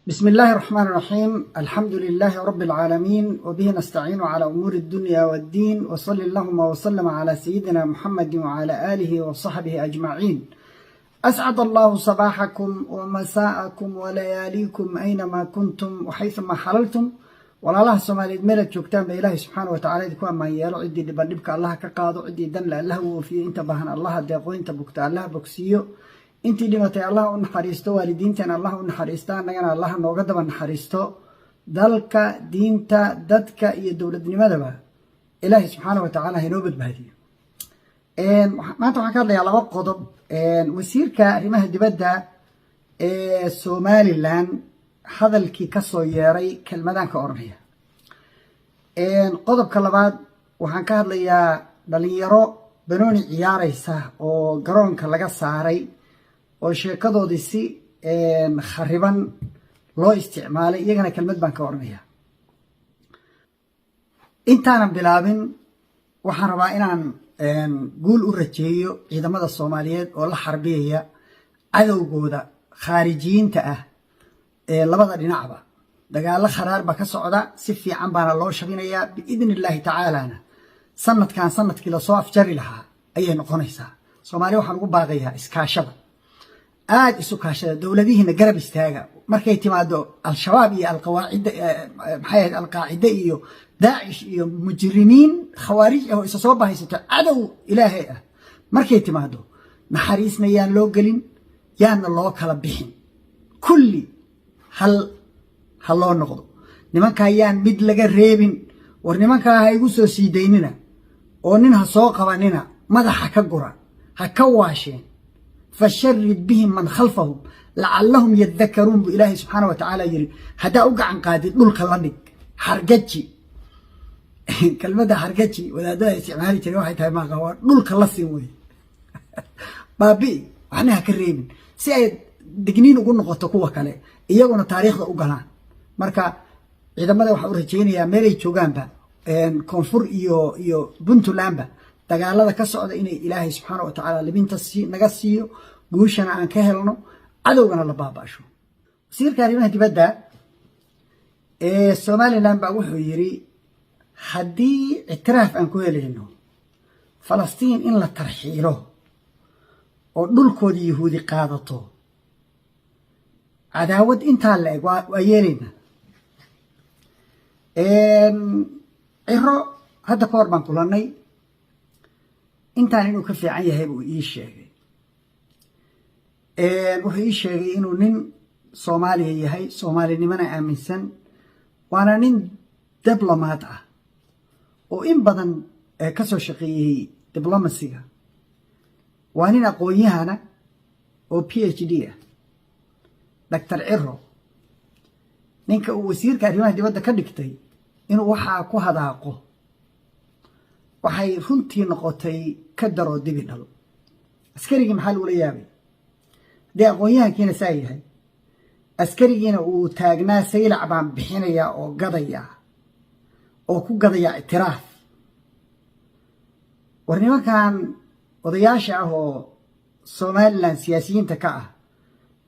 بسم الله الرحمن الرحيم، الحمد لله رب العالمين، وبه نستعين على أمور الدنيا والدين، وصل اللهم وسلم على سيدنا محمد وعلى آله وصحبه أجمعين. أسعد الله صباحكم ومساءكم ولياليكم أينما كنتم وحيثما حللتم. Walaalaha Soomaaliyeed meelaad joogtaan ba Ilaahay subxaana wa tacala idinku ammaan yeelo. Ciddii dhiban dhibka Allaha ka qaado, ciddii danle Allaha u oofiyo, inta baahan Allaha deeqo, inta bugta Allaha bogsiiyo, intii dhimatay Allah u naxariisto, waalidiinteena Allah u naxariisto, annagana Allaha nooga daba naxariisto. Dalka, diinta, dadka iyo dowladnimadaba Ilaahay subxaana wa tacaala hainoo badbaadiyo. Maanta waxaan ka hadlayaa laba qodob. Wasiirka arrimaha dibadda ee Somaliland hadalkii ka soo yeeray kelmadaan ka odhanaya. Qodobka labaad waxaan ka hadlayaa dhalinyaro banooni ciyaaraysa oo garoonka laga saaray oo sheekadoodii si khariban loo isticmaalay. Iyagana kelmad baan ka odhanaya. Intaanan bilaabin, waxaan rabaa inaan guul u rajeeyo ciidamada Soomaaliyeed oo la xarbiyaya cadowgooda khaarijiyiinta ah ee labada dhinacba. Dagaallo kharaar baa ka socda, si fiican baana loo shabinayaa. Biidni Illaahi tacaalana sanadkan sanadkii lasoo afjari lahaa ayay noqonaysaa. Soomaaliya waxaan ugu baaqayaa iskaashada, aada isu kaashada, dowladihiina garab istaaga. Markay timaado Al-Shabaab iyo Alqawaacida, maxay ahayd, Alqaacide iyo Daacish iyo mujrimiin khawaarij ah oo isa soo bahaysato, cadow Ilaahay ah, markay timaado naxariisna yaan loo gelin, yaanna loo kala bixin. Kulli hal ha loo noqdo. Nimankaa yaan mid laga reebin. War nimankaa ha igu soo sii daynina oo nin ha soo qabanina, madaxa ka gura, ha ka waasheen. فشرد بهم من خلفهم لعلهم يذكرون buu Ilaahay subxaana wa tacaala yiri. Haddaa u gacan qaadid, dhulka la dhig, hargaji. Kelmadda hargaji wadaadada isticmaali jiray waxay tahay maaqa, waa dhulka la siin wey. Baabi'i, waxna ha ka reebin, si ay digniin ugu noqoto kuwa kale, iyaguna taariikhda u galaan. Marka ciidamada waxaan u rajaynayaa meelay joogaanba, koonfur iyo Puntlandba, dagaalada ka socda inay Ilaahay subxaana wa tacaala libinta naga siiyo, guushana aan ka helno, cadowgana la baaba'sho. Wasiirka arrimaha dibadda ee Somaliland baa wuxuu yidhi: haddii ictiraaf aan ku helayno Falastiin in la tarxiilo oo dhulkoodii Yahuudi qaadato, cadaawad intaa la eg waa yeelaynaa. Ciro hadda ka hor baan kulannay, intaan inuu ka fiican yahay buu ii sheegay. Wuxuu ii sheegay inuu nin Soomaaliya yahay, Soomaalinimona aaminsan, waana nin diblomaat ah oo in badan ka soo shaqeeyey diblomasiga. Waa nin aqoon-yahana oo PhD ah. Doctor Ciro, ninka uu wasiirka arrimaha dibadda ka dhigtay, inuu waxaa ku hadaaqo waxay runtii noqotay ka daroo dibi dhal. Askarigii maxaa lagula yaabay haddii aqoon-yahankiina saa yahay, askarigiina uu taagnaa Saylac baan bixinayaa oo gadayaa oo ku gadayaa ictiraaf? War nimankan odayaasha ah oo Somaliland siyaasiyiinta ka ah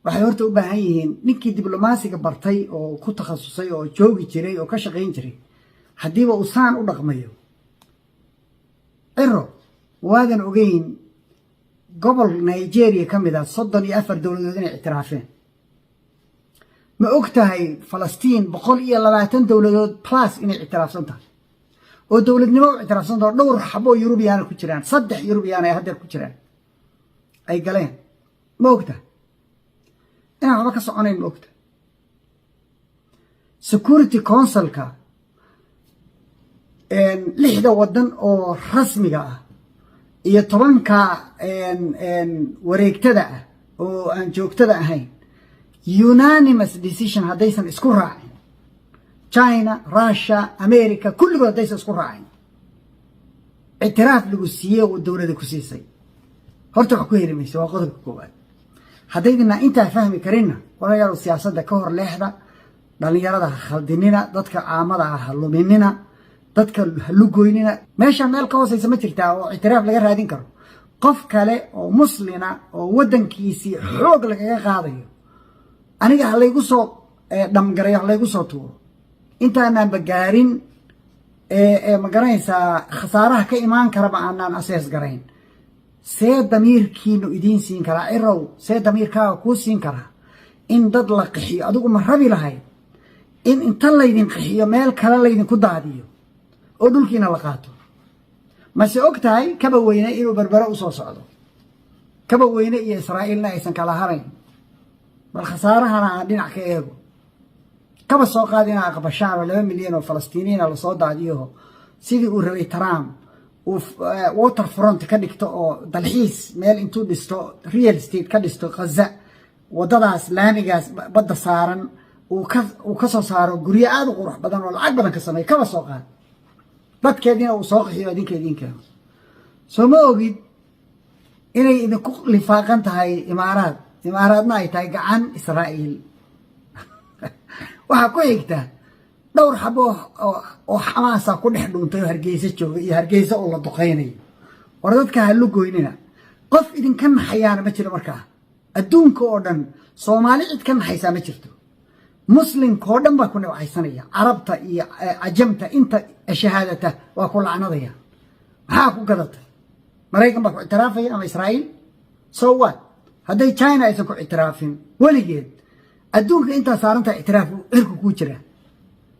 waxay horta u baahan yihiin ninkii diblomaasiga bartay oo ku takhasusay oo joogi jiray oo ka shaqayn jiray, haddiiba uu saan u dhaqmayo. Ciro, waadan ogeyn gobol Nigeria ka mid ah 34 dowladood inay ictiraafeen? Ma og tahay Falastiin 120 dowladood plus inay ictiraafsan tahay oo dowladnimo u ictiraafsan tahay, oo dhowr xabo Yurubiyaana ku jiraan, saddex Yurubiyaana ay haddeer ku jiraan ay galeen? Ma og tahay inaan waxba ka soconayn? Ma og tahay Security Councilka lixda waddan oo rasmiga ah iyo 10-ka wareegtada ah oo aan joogtada ahayn, unanimous decision haddaysan isku raacin, China, Russia, America kulligood haddaysan isku raacin, ictiraaf lagu siiyey oo dowlada ku siisay horta wax ku heli maysa. Waa qodobka koowaad. Haddaydina intaa fahmi karinna, walaalayaal, siyaasadda ka hor leexda, dhalinyarada ha khaldinina, dadka caamada ah ha luminina, dadka ha lugoynina. Meesha meel ka hooseysa ma jirtaa oo ictiraaf laga raadin karo? Qof kale oo muslina oo waddankiisii xoog lagaga qaadayo, aniga ha laygu soo dhamgareeyo, laygu soo tuuro intaanaanba gaarin. Ma garanaysaa khasaaraha ka imaan karaba aanaan assess garayn? See damiirkiinu idiin siin karaa? Cirow, see damiirkaaga kuu siin karaa in dad la qixiyo? Adigu ma rabi lahayd in inta laydin qixiyo meel kale laydinku daadiyo oo dhulkiina la qaato? Mase og tahay Kaba Weyne inuu Berbere usoo socdo, Kaba Weyne iyo Israa'iilna aysan kala harayn? Bal khasaarahana aan dhinac ka eego. Kaba soo qaad inaa aqbashaan oo 2 milyan oo Falastiiniyiina lasoo daadiyo, sidii uu rabay Trump uu water front ka dhigto oo dalxiis meel intuu dhisto, real estate ka dhisto Ghaza, waddadaas laamigaas badda saaran uu ka soo saaro guryo aada u qurux badan oo lacag badan ka sameeyo. Kaba soo qaad dadkeediina uu soo qaxiyo, adinka idiin keeno. Soo ma ogid inay idinku lifaaqan tahay Imaaraad, Imaaraadna ay tahay gacan Israa'iil? Waxaa ku xigta dhowr xabo oo Xamaasa ku dhex dhuuntay oo Hargeysa jooga iyo Hargeysa oo la duqaynayo. War dadka ha lugoynina. Qof idinka naxayaana ma jiro. Markaa adduunka oo dhan Soomaali cid ka naxaysaa ma jirto. Muslimka oo dhan baa ku nibcaysanaya, Carabta iyo Cajamta inta shahaadata waa ku lacnadaya. Maxaa ku gadatay? Maraykan baa ku ictiraafaya ama Israa'iil? So what hadday China aysan ku ictiraafin weligeed? Adduunka intaa saarantaha ictiraaf cirku kuu jira.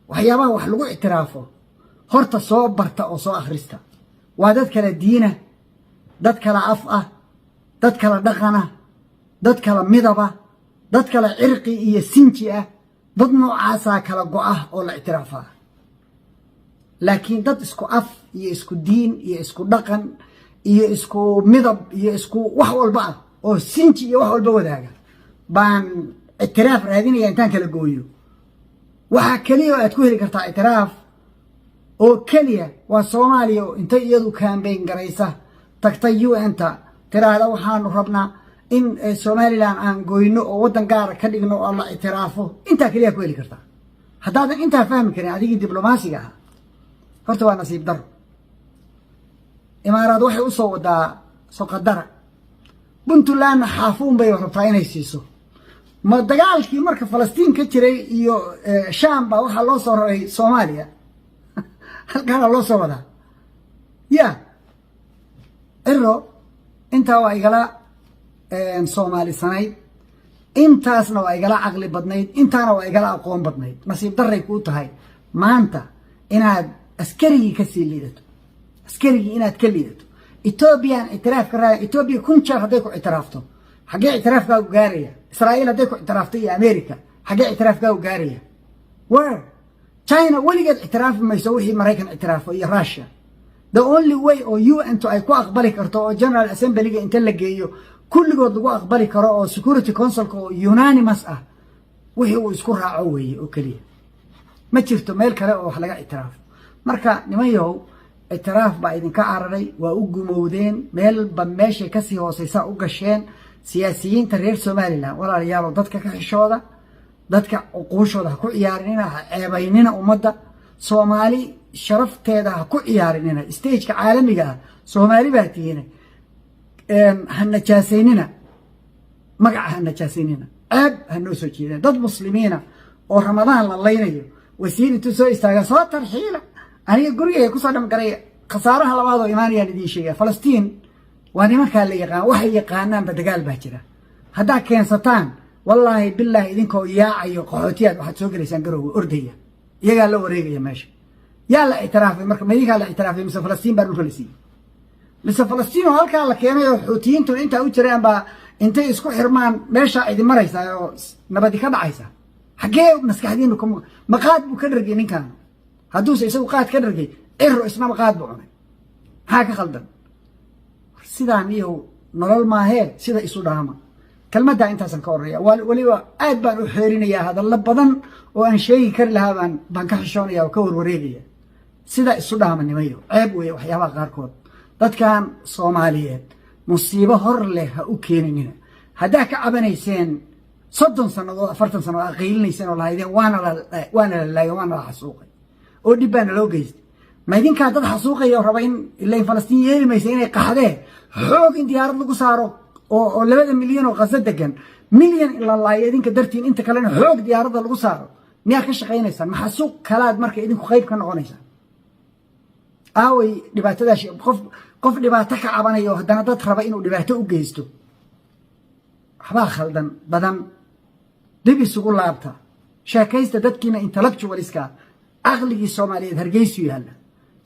Waxyaabaha wax lagu ictiraafo horta soo barta oo soo akhrista. Waa dad kala diina, dad kala af ah, dad kala dhaqana, dad kala midaba, dad kala cirqi iyo sinji ah. Dad noocaasaa kala go-ah oo la ictiraafaa. Laakiin dad isku af iyo isku diin iyo isku dhaqan iyo isku midab iyo isku wax walba ah oo sinji iyo wax walba wadaaga baan ictiraaf raadinaya intaan kala gooyo. Waxaa keliya oo aad ku heli kartaa ictiraaf oo keliya waa Soomaaliya oo intay iyadu campaign garaysa, tagtay UN-ta, tiraahda waxaanu rabnaa in Somaliland aan goyno oo waddan gaara ka dhigno oo la ictiraafo. Intaa keliya ku heli kartaa. Haddaadan intaa fahmi karin, adigii diblomaasiga ah, horta waa nasiib daro. Imaaraad waxay u soo wadaa Soqadara, Puntlandna Xaafuun bay rabtaa inay siiso. Ma dagaalkii marka Falastiin ka jiray iyo Sham baa waxaa loo soo raray Soomaaliya? Halkaana loo soo wadaa. Ya Ciro, intaa waa igala Soomaalisanayd, intaasna waa igala caqli badnayd, intaana waa igala aqoon badnayd. Nasiib daray kuu tahay maanta inaad askarigii kasii liidato, askarigii inaad ka liidato. Etoobiyaan ictiraaf ka raaya. Etoobiya kun jeer hadday ku ictiraafto, xaggee ictiraafkaagu gaaraya? Israa'iil hadday ku ictiraafto iyo America, xaggee ictiraafkaagu gaaraya? Where? China weligeed ictiraafi mayso wixii Maraykan ictiraafo iyo Russia. The only way oo UN-to ay ku aqbali karto oo General Assemblyga inta la geeyo kulligood lagu aqbali karo oo Security Councilka oo unanimous ah wixii uu isku raaco weeye oo keliya. Ma jirto meel kale oo wax laga ictiraafo. Marka niman yahow, ictiraaf baa idinka cararay, waa u gumowdeen, meelba meeshay kasii hooseysaa u gasheen. Siyaasiyiinta reer Somaliland, walaalayaalo, dadka ka xishooda, dadka cuquushooda ha ku ciyaarinina, ha ceebaynina, ummadda Soomaali sharafteeda ha ku ciyaarinina. Stageka caalamiga ah Soomaali baa tihiin, ha najaasaynina magaca, ha najaasaynina, ceeb ha noo soo jeedeen. Dad Muslimiina oo Ramadaan la laynayo, wasiir intuu soo istaaga soo tarxiila, aniga gurigayga kusoo dhamgaray. Khasaaraha labaad oo imaanayaan idiin sheegaya. Falastiin waa nimankaa la yaqaan, waxay yaqaanaanba dagaal baa jira. Haddaad keensataan, wallaahi bilaahi, idinkoo yaacayo qaxootiyaad waxaad soo gelaysaan Garowga ordaya. Iyagaa la wareegaya meesha. Yaa la ictiraafay marka? Ma idinkaa la ictiraafay mise Falastiin baa dhulka la siiyey? Mise Falastiin oo halkaa la keenay oo Xuutiyiintuna intaa u jiraan baa intay isku xirmaan meeshaa idin maraysaa oo nabadi ka dhacaysa? Xaggee maskaxdiinu ka ma qaad buu ka dhargay ninkan? Hadduuse isagu qaad ka dhargay, Ciro isnaba qaad buu cunay. Maxaa ka khaldan sidaan iyo nolol maahee? Sida isu dhaama. Kelmaddaa intaasan ka horreeya. Weliba aad baan u xeerinayaa, hadallo badan oo aan sheegi kari lahaa baan ka xishoonaya oo ka warwareegaya. Sida isu dhaama, nimayo, ceeb weeye waxyaabaha qaarkood. Dadkan Soomaaliyeed musiibo hor leh ha u keeninina. Haddaa ka cabanayseen 30 sannadood, 40 sannadood aa qaylinayseen oo lahaydeen waana la laayay, waana la xasuuqay oo dhib baana loo geystay, ma idinkaa dad xasuuqaya oo raba in ilain Falastiin yeeli maysa inay qaxdee xoog in diyaarad lagu saaro oo 2da milyan oo Qaso degan Milyan in la laayo idinka dartiin, inta kalena xoog diyaaradda lagu saaro, miyaa ka shaqaynaysaan? Maxaa suuq kalaad marka idinku qayb ka noqonaysaan? Aaway dhibaatadaas? Qof dhibaato ka cabanayo, haddana dad raba inuu dhibaato u geysto, waxbaa khaldan badan. Dib isugu laabta, sheekaysta dadkiina intellectuals-ka. Caqligii Soomaaliyeed Hargeysu yaalla.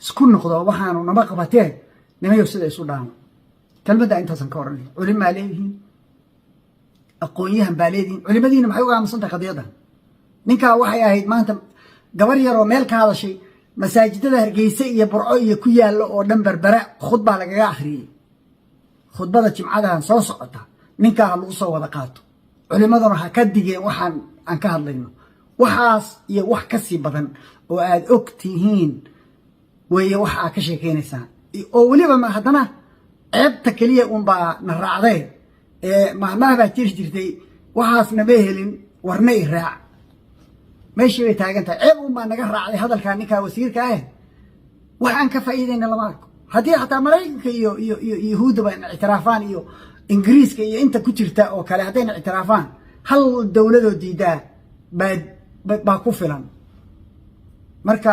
Isku noqdo, waxaanu nama qabatee. Nimayow, sida isu dhaamo. Kelmadda intaasan ka odhanaya. Culimaa leedihiin, aqoon-yahan baa leedihiin. Culimadiina maxay uga aamusan tahay qadiyaddan? Ninkaa waxay ahayd maanta gabar yaroo meel ka hadashay. Masaajidada Hargeyse iyo Burco iyo ku yaallo oo dhan, Berbere, khudbaa lagaga akhriyey. Khudbada jimcadahan soo socota ninkaa ha lagu soo wada qaato. Culimaduna ha ka digeen waxaan aan ka hadlayno. Waxaas iyo wax ka sii badan oo aad og tihiin weeye waxa aad ka sheekaynaysaan. Oo weliba haddana ceebta keliya unbaa na raacdee. Mahmaah baa jiri jirtay: "Waxaas nama helin, warna i raac." Meeshii bay taagan tahay. Ceeb unbaa naga raacday hadalkaa ninkaa wasiirka ah. Wax aan ka faa'iidayna lama arko. Haddii xataa Maraykanka iyo Yahuuddaba ictiraafaan, iyo Ingiriiska iyo inta ku jirta oo kale haddayna ictiraafaan, hal dowladoo diidaa baa ku filan. Marka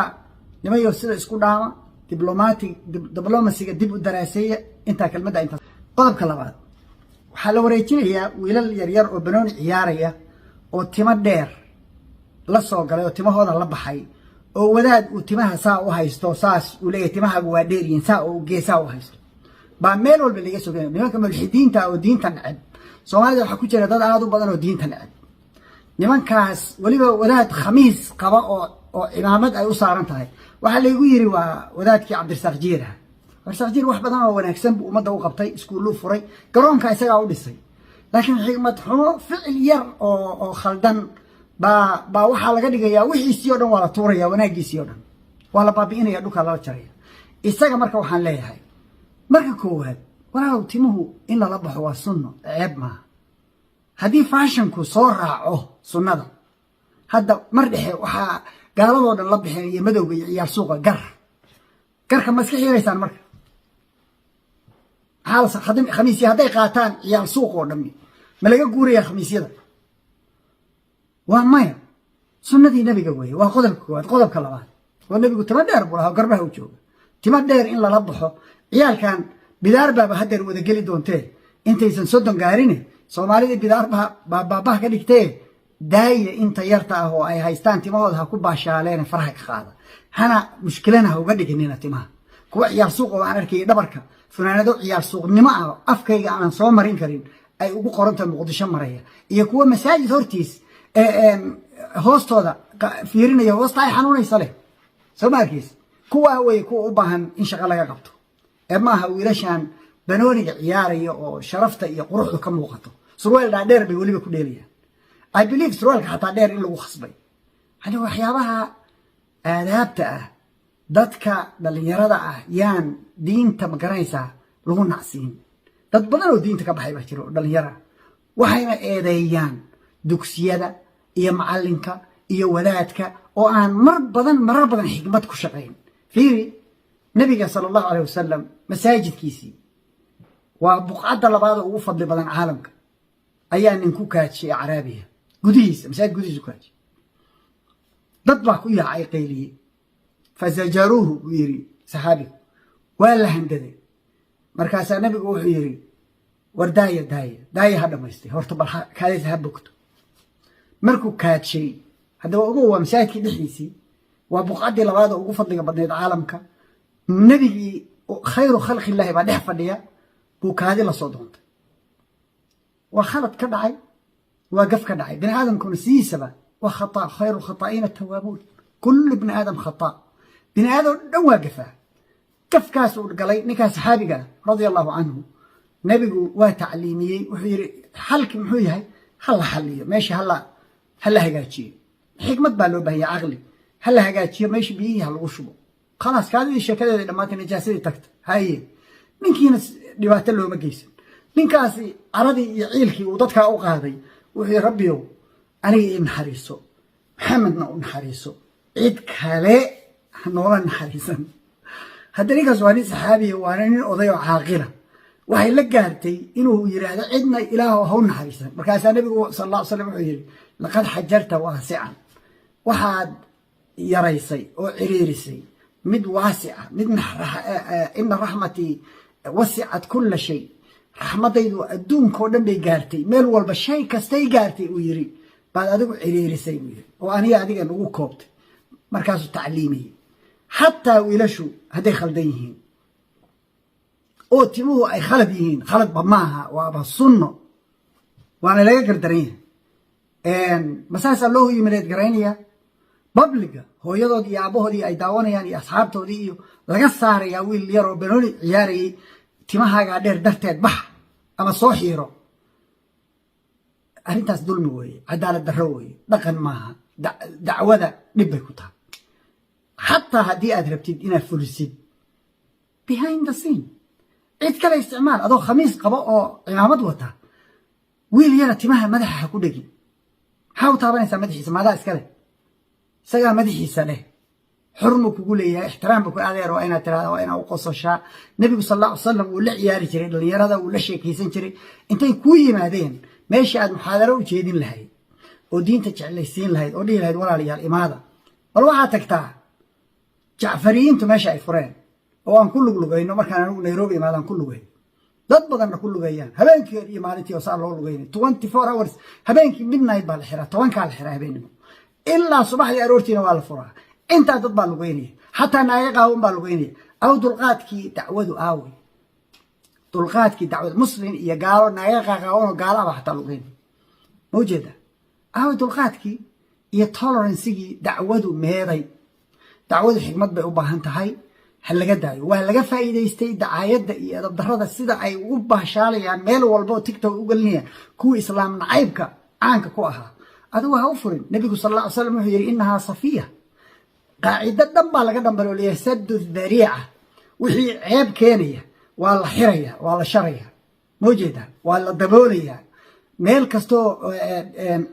nimayo, sida isku dhaama, diplomatic diplomacy-ga dib u daraaseeya. Intaa kelmadda intaas. Qodobka labaad, waxaa la wareejinayaa wiilal yaryar oo banooni ciyaaraya oo timo dheer la soo galay oo timahooda la baxay, oo wadaad uu timaha saa u haysto, saas uu leeyahay, "Timahaagu waa dheeryihin," saa oo geesaa u haysto baa meel walba laga soo geenaya. Nimanka mulxidiinta oo diinta neceb, Soomaalida waxaa ku jira dad aada u badan oo diinta neceb. Nimankaas, weliba wadaad khamiis qaba oo cimaamad ay u saaran tahay, waxaa laygu yiri waa wadaadkii Cabdirasaaq Jiir ah. Cabdirasaaq Jiir wax badan oo wanaagsan buu ummadda u qabtay, iskuulluu furay, garoonka isagaa u dhisay. Laakiin xigmad xumo, ficil yar oo khaldan baa waxaa laga dhigayaa wixiisii o dhan waa la tuuraya, wanaaggiisii o dhan waa la baabi'inaya, dhulkaa lala jaraya isaga. Marka waxaan leeyahay, marka koowaad, walaalow, timuhu in lala baxo waa sunno, ceeb maaha. Haddii fashion-ku soo raaco sunnada, hadda mar dhexe waxaa gaaladoo dhan la baxeen iyo madowga iyo ciyaar suuqa gar garka ma iska xiiraysaan. Marka maxaa khamiisya hadday qaataan ciyaar suuq oo dhami, ma laga guuraya khamiisyada? Waa maya. Sunnadii Nebiga weeye. Waa qodobka koowaad. Qodobka labaad, oo Nebigu timo dheer buu lahaa, garbaha u jooga. Timo dheer in lala baxo, ciyaalkan bidaar baaba haddeer wada geli doontee intaysan 30 gaarine. Soomaalidii bidaar baa baabaha ka dhigtee. Daaya inta yarta ah oo ay haystaan, timahooda ha ku baashaaleene, faraha ka qaada, hana mushkilana ha uga dhiginina timaha. Kuwa ciyaar suuqa waxaan arkayay dhabarka funaanado ciyaar suuqnimo ah, afkayga aanan soo marin karin, ay ugu qorantahay Muqdisho maraya, iyo kuwa masaajid hortiis hoostooda fiirinaya, hoosta ay xanuunaysa leh. Soo ma arkiis? Kuwaa wey kuwa u baahan in shaqo laga qabto, ee maaha wiilashan banooniga ciyaaraya oo sharafta iyo quruxdu ka muuqato. Surweel dhaadheer bay weliba ku dheelayaan. I believe surweelka xataa dheer in lagu khasbay. Yani waxyaabaha aadaabta ah, dadka dhalinyarada ah yaan diinta, ma garanaysaa, lagu nacsiin. Dad badan oo diinta ka baxay baa jira oo dhalinyara ah. Waxayna eedeeyaan dugsiyada iyo macallinka iyo wadaadka oo aan mar badan, marar badan xikmad ku shaqayn. Fiiri Nabiga sala Allahu aleyh wasalam, masaajidkiisii waa buqcadda labaad oo ugu fadli badan caalamka ayaa nin ku kaajiyay Caraabiya gudihiisa, masaajid gudihiisa ku kaajiyay. Dad baa ku yaacay, qayliyey. "Fazajaruuhu," buu yidhi saxaabigu, waa la handaday. Markaasaa Nabigu wuxuu yidhi, "War daaya, daaya, daaya, ha dhamaystay horta, bal kaadaysa ha bogto." Markuu kaadshay, haddaba ogow, waa masaajidkii dhexdiisii, waa buqcaddii labaad oo ugu fadliga badnayd caalamka, Nebigii khayru khalqillaahi baa dhex fadhiya, buu kaadi la soo doontay. Waa khalad ka dhacay, waa gaf ka dhacay. Bini aadamkuna sidiisaba waa khata. "Khayru lkhataa'iina tawaabuun." Kullu bni aadam khata, bini aadam dhan waa gafaa. Gafkaasuu galay ninkaa saxaabiga ah radia Allahu canhu. Nebigu waa tacliimiyey. Wuxuu yidhi, xalki muxuu yahay? Ha la xaliyo meesha, ha la hagaajiyo. Xikmad baa loo bahanya, caqli. Ha la hagaajiyo meesha, biyihii ha lagu shubo, khalaas, kaadidii sheekadeeda dhammaatay, najaasadii tagta. Haye, ninkiina dhibaato looma geysan. Ninkaasi caradii iyo ciilkii uu dadkaa u qaaday, wuxuu yidhi, "Rabbiyow, aniga ii naxariiso, Maxamedna u naxariiso, cid kale ha noola naxariisan." Hadda ninkaas waa nin saxaabiya, waana nin oday oo caaqila. Waxay la gaartay inuu yidhaahdo cidna Ilaahu haw naxariisan. Markaasaa Nebigu sal alla ly slam wuxuu yidhi: "لقد حجرت واسعا." Waxaad yaraysay oo ciriirisay mid waasica, mid "إن رحمتي وسعت كل شيء", raxmadaydu adduunkao dhan bay gaartay, meel walba shay kastay gaartay uu yiri, baad adigu ciriirisay, buu yiri, oo aniga adiga nagu koobtay. Markaasuu tacliimiyey xataa wiilashu hadday khaldan yihiin oo timuhu ay khalad yihiin. Khaladba maaha, waaba sunno, waana laga gardaran yahay. Masaasaa loo humiliate garaynaya public-ga, hooyadood iyo aabbahoodii ay daawanayaan iyo asxaabtoodii, iyo laga saarayaa wiil yaroo banooni ciyaarayay timahaagaa dheer darteed, bax ama soo xiiro. Arrintaas dulmi weeye, cadaalad darro weeye, dhaqan maaha, dacwada dhib bay ku tahay. Xataa haddii aad rabtid inaad fulisid behind the scene, cid kale isticmaal. Adoo khamiis qabo oo cimaamad wata, wiil yara timaha madaxa ha ku dhegin. Maxaa u taabanaysaa madaxiisa? Maadaa iska leh? Isagaa madaxiisa leh, xurmu kugu leeyahay, ixtiraam bu ku adeer. Waa inaad tirahda, waa inaad u qososhaa. Nebigu sal alla ly salam wuu la ciyaari jiray dhalinyarada, wuu la sheekaysan jiray. Intay kuu yimaadeen meesha aad muxaadaro u jeedin lahayd oo diinta jeclaysiin lahayd oo dhihi lahayd "Walaalayaal, imaada", bal waxaad tagtaa Jacfariyiintu meesha ay fureen oo aan ku luglugayno. Markaan anigu Nairobi imaadaan ku lugayn, dad badanna ku lugayaan habeenkii iyo maalintii oo saa loo lugaynay, 24 hours. Habeenkii midnight baa la xiraa, 10-kaa la xiraa habeennimo, ilaa subaxdii aroortiina waa la furaa. Intaa dad baa lugaynaya, xataa naaga qaawan baa lugaynaya. Aw dulqaadkii dacwadu? Aawey dulqaadkii dacwada? Muslim iyo gaalo, naaga qaqaawanoo gaalo aba xataa lugaynaya, ma ujeeda? Aawey dulqaadkii iyo tolerance-igii dacwadu? Meeday dacwadu? Xikmad bay u baahan tahay, ha laga daayo. Waa laga faa'iidaystay dacaayadda iyo adabdarrada sida ay ugu baashaalayaan meel walba oo TikTok u gelinayaan kuwii Islaam nacaybka caanka ku ahaa. Adigu ha u furin. Nebigu sal alla ly slam wuxuu yidhi: "إنها صفية." Qaacido dhan baa laga dhambaloolaya, سد الذريعة. Wixii ceeb keenaya waa la xiraya, waa la sharaya, ma ujeeda? Waa la daboolaya. Meel kastoo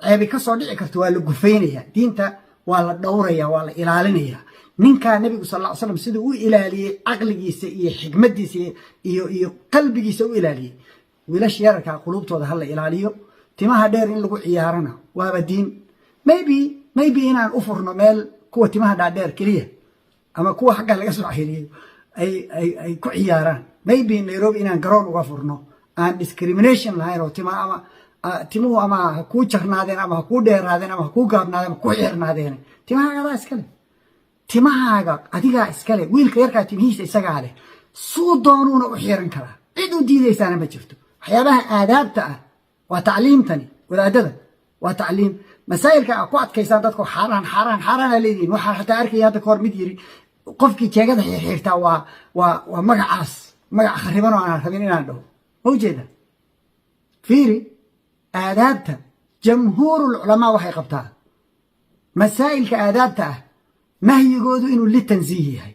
ceebi ka soo dhici karto waa la gufaynaya. Diinta waa la dhowraya, waa la ilaalinaya. Ninkaa Nebigu sal ly slam siduu u ilaaliyey caqligiisa iyo xikmadiisa iyo qalbigiisa u ilaaliyey, wiilasha yararkaa quluubtooda hala ilaaliyo. Timaha dheer in lagu ciyaarana waaba diin. Maybe inaan u furno meel kuwa timaha dhaadheer keliya ama kuwa xagga laga soo xiriyo ay ku ciyaaraan. Maybe Nairobi inaan garoon uga furno aan discrimination lahayn, oo tima ama timuhu ama ha kuu jarnaadeen ama ha kuu dheeraadeen ama ha kuu gaabnaadeen ama kuu xirnaadeen, timahaaga adaa iskale, timahaaga adigaa iskale. Wiilka yarkaa timihiisa isagaa leh, suu doonuuna u xiran karaa, cid u diidaysaana ma jirto. Waxyaabaha aadaabta ah waa tacliimtani, wadaadada waa tacliim. Masaa'ilka a ku adkaysaan dadku xaaraan, xaaraan, xaaraana leedihin. Waxaan xataa arkaya hadda kahor mid yiri qofkii jeegada xirxirtaa waa magacaas, magac khariban oo aanan rabin inaan dhaho. Ma ujeeda? Fiiri aadaabta. Jamhuurul culamaa waxay qabtaa masaa'ilka aadaabta ah nahyigoodu inuu للتنزيه yahay,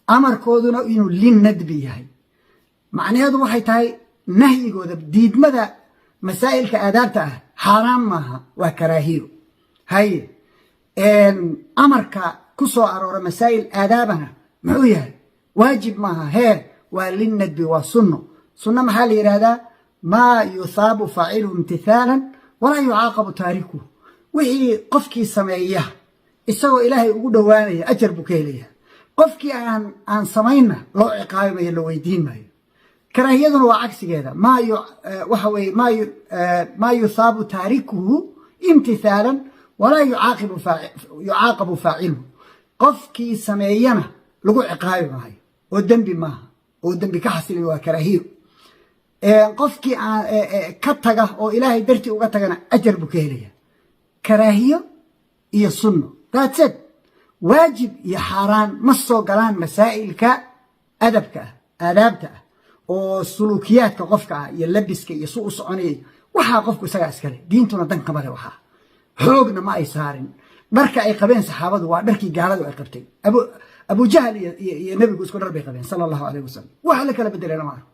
amarkooduna inuu للندب yahay. Macnaheedu waxay tahay nahyigooda, diidmada masaa'ilka aadaabta ah xaaraan maaha, waa karaahiyo. Haye, amarka ku soo aroora masaa'il aadaabana muxuu yahay? Waajib maaha, hee waa للندب, waa sunno. Sunno maxaa la yidhaahdaa? ما يثاب فاعله امتثالا ولا يعاقب تاركه. Wixii qofkii sameeya isagoo Ilaahay ugu dhowaanaya ajar buu ka helaya, qofkii aan samaynna loo ciqaabi mayo, la weydiin maayo. Karaahiyaduna waa cagsigeeda, waxa weye ما يثاب تاركه امتثالا ولا يعاقب فاعله. Qofkii sameeyana lagu ciqaabi maayo oo dembi maaha oo dembi ka xasilay, waa karaahiyo. Qofkii aan ka taga oo Ilaahay dartii uga tagana ajar buu ka helaya. Karaahiyo iyo sunno, that's it. Waajib iyo xaaraan ma soo galaan masaa'ilka adabka ah, aadaabta ah oo suluukiyaadka qofka ah iyo labiska iyo su u soconayay. Waxaa qofku isagaa iskale, diintuna dan kama le. Waxaa xoogna ma ay saarin. Dharka ay qabeen saxaabadu waa dharkii gaaladu ay qabtay. Abujahal iyo Nebigu isku dhar bay qabeen sala allahu alayh wasalam, waxa la kala bedelena ma arko.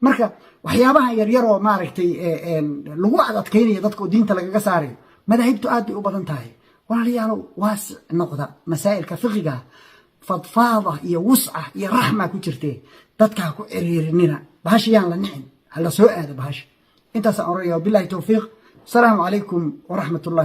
Marka waxyaabaha yaryar oo maaragtay lagu adadkaynaya dadka oo diinta lagaga saarayo, madaahibtu aad bay u badan tahay. Walaalayaalow, waasic noqda masaa'ilka fiqiga. Fadfaada iyo wusca iyo raxma ku jirtee, dadka ha ku ciriirinina. Bahasha yaan la nicin, ha la soo aado bahasha. Intaasaan oranaya. Wabillahi towfiiq. Asalaamu calaykum waraxmat ullahi.